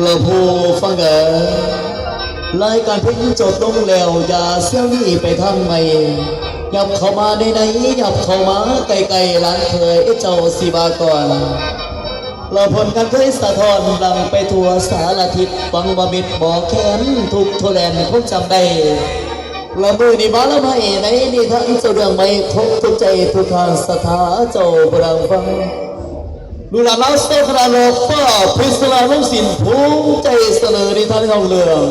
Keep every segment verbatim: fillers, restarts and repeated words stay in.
ละผู้ฟังเอ๋ย รายการเพลงจบลงแล้ว อย่าเสี้ยวหนีไปทางใหม่ หยับเข้ามาในใน หยับเข้ามาใกล้ๆ หลานเขยเจ้าสิว่าก่อน ละผลงานเคยสะท้อนดังไปทั่วสารทิศ ฟังว่ามิตรบ่แค้นทุกทั่วแดนคงจำได้ ละมื้อนี้มาละไม้ในนิทานเจ้าเรื่องใหม่ ครบทุกใจทุกท่านศรัทธาเจ้าผู้ดังฟัง ลูกหลานลาวโซ่คณะหลอกฟ้า พิศราลงศิลป์ ภูมิใจเสนอนิทานของเรื่อง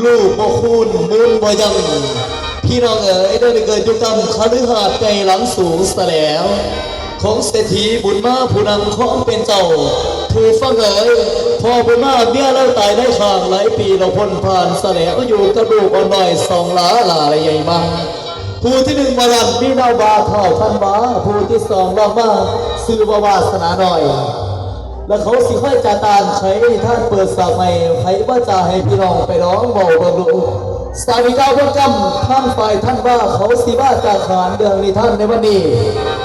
ลูกบ่คูณมูลบ่ยัง พี่น้องเอ๋ย ได้เกิดอยู่กำคฤหาสน์ใหญ่หลังสูงซะแล้ว ของเศรษฐีบุญมาผู้นั่งครองเป็นเจ้า ผู้ฟังเอ๋ย พ่อบุญมาเมียเราตายในข้างหลายปีเราพ้นผ่านซะแล้ว อยู่กับลูกอ่อนน้อยสองหลาหลาใหญ่มา ผู้ที่หนึ่งวารันมีนามว่าท้าวพันวา ผู้ที่สองรองมาชื่อว่าวาสนาน้อย และเขาสิค่อยจาตานไขนิทานเปิดสากใหม่ ไขว่าจะให้พี่น้องไปร้องเบาเบิ่งดู สาวิกาบนกำทางฝ่ายท่านว่าเขาสิว่าจาขานเรื่องนิทานในวันนี้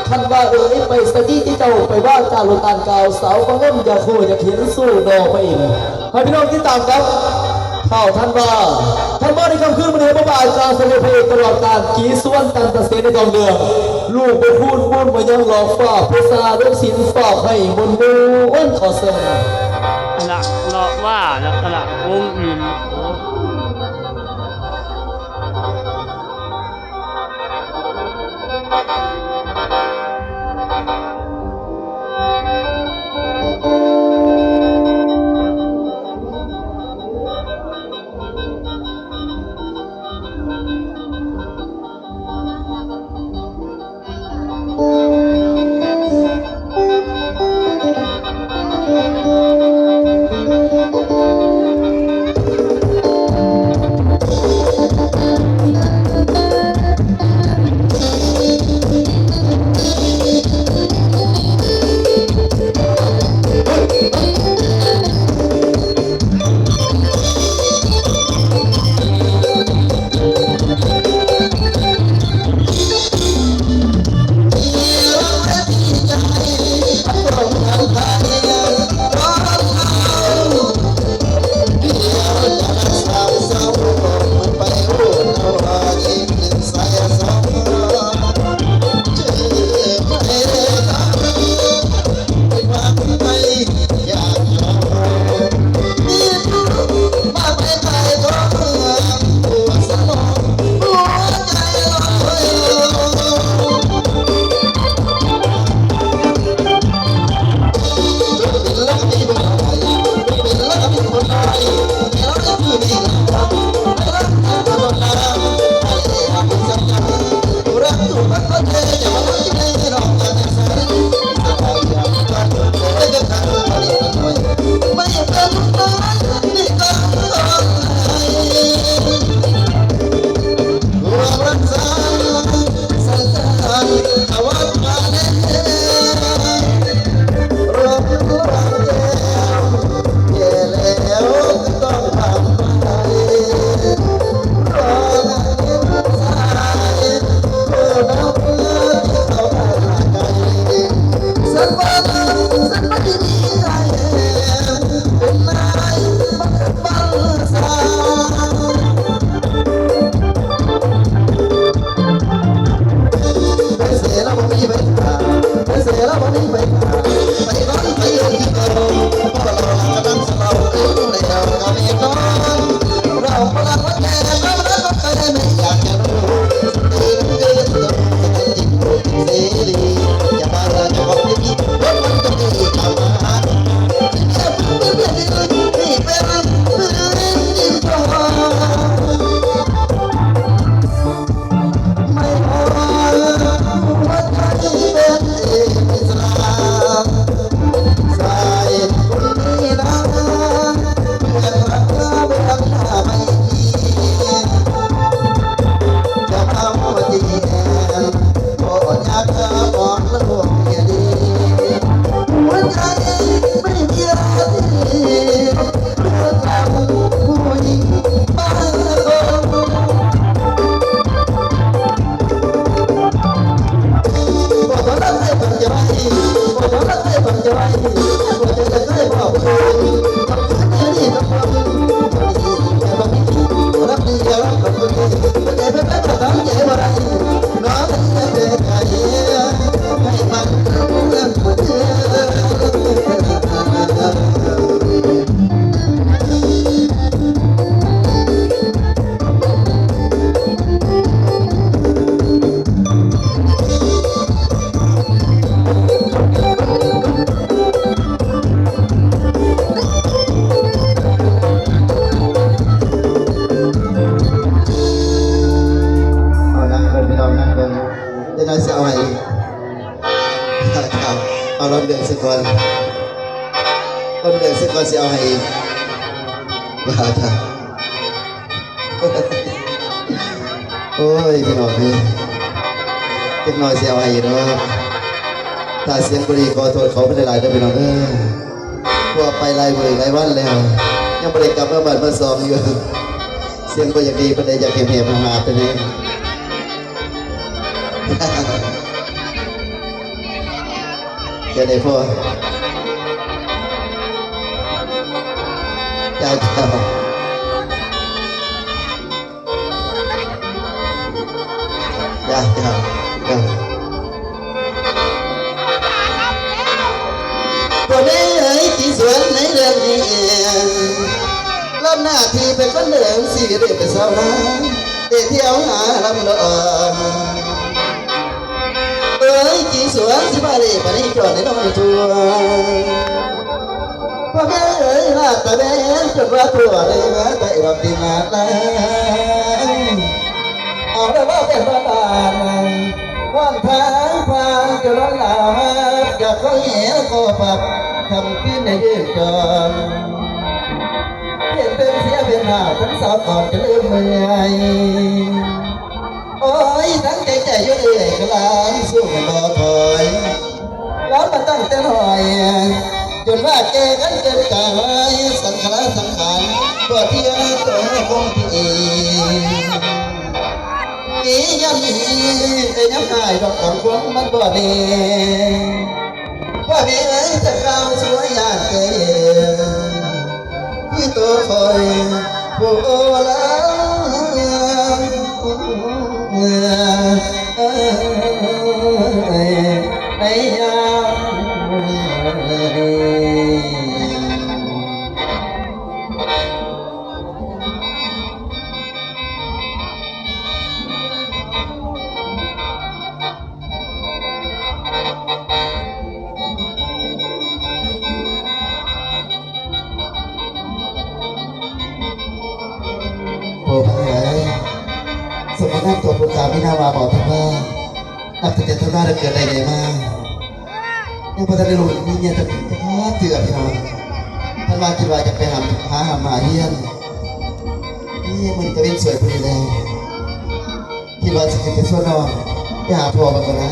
ท่านว่าเอ๋ยไปสะดีที่เจ้าไปว่าจาโลตานกาวสาวฟังเล่มอย่าโคอย่าเขียนสู้ดอกไปอีก ให้พี่น้องติดตามครับ ข่าวท่านว่า ท่านว่าในค่ำคืนวันนี้พระบาทอาจารย์สมเด็จพระเอกตลอดกาลกีสุวรรณตันตเสนในกองเรื่อง ลูกพระพูดมุ่นมายังหลอกฟ้า เพชรสาเลือกสินฝากให้มนต์ม้วนขอเสนอ อันละเลาะว่าแล้วตลาดวงอื่นโอ้ เอานั่งเบิ่งพี่น้องนั่งเบิ่ง เดี๋ยวน้อยสิเอาให้อีก ครับ เอาลองเบิ่งซะก่อน ลองเบิ่งซะก่อนสิเอาให้อีก ครับ โอ้ยพี่น้องเอ้ย เด็กน้อยสิเอาให้อีกเนาะ ถ้าเสียงบ่ดีขอโทษขออภัยหลายๆเด้อพี่น้องเด้อ เพราะว่าไปหลายมื้อหลายวันแล้ว ยังบ่ได้กลับมาบ้านมาซองอยู่ เสียงบ่อยากดีปานใด อยากแหบๆหาบๆปานใด แค่นี้พอ จ้า จ้า จ้า จ้า จ้า พ่อแม่เอ๋ยที่สวนในเรื่องนี้ รับหน้าที่เป็นคนเดินชีวิตเป็นสาวนา ได้เที่ยวหาลำดอน เอ้ยจีสวนสิบาลีปานิจรในน้องทัว พ่อแม่เอ๋ยลาดตะเวนจนว่าทั่วได้มาแต่ดอกดินนาลา เอาละว่าเป็นบ้านบ้าน วันทางผ่านจะร้อนหนาว อยากก็แหวก็ปรับ คำขึ้นในยืนจอม เปลี่ยนเป็นเสียเป็นหน้าทั้งสาวก่อนจะลืมเมื่อย โอ้ย ทั้งใจใจอยู่เอื่อยกลางสู้กันบ่ถอย แล้วมาตั้งแต่น้อย จนว่าแก่กันเกินกายสังขารสังขาร บ่เที่ยงตัวคงที่ มีย่ำมีแต่ย่ำหายดอกของคนมันบ่ดี ว่ามีเอ้ยแต่เราสวยอย่างเกิน คือตัวคอยผู้โอลาในยาม โอ้พระเอ๋ย สมณะตัวปุตตามินาวาบอกท่านว่า นับตั้งแต่ท่านมาได้เกิดได้ไงมา ยังบ่ทันได้รู้มีเมียจะเป็นเถื่อพี่น้อง ท่านมาคิดว่าจะไปหา หาหามาเฮียน นี่มันตะเวนสวยพอดีแล้ว คิดว่าจะไปชวนน้องไปหาพ่อมันก่อนนะ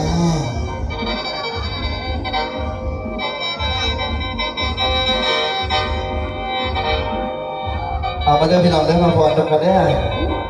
เอามาเด้อพี่น้องเด้อ มาพรกันเด้อ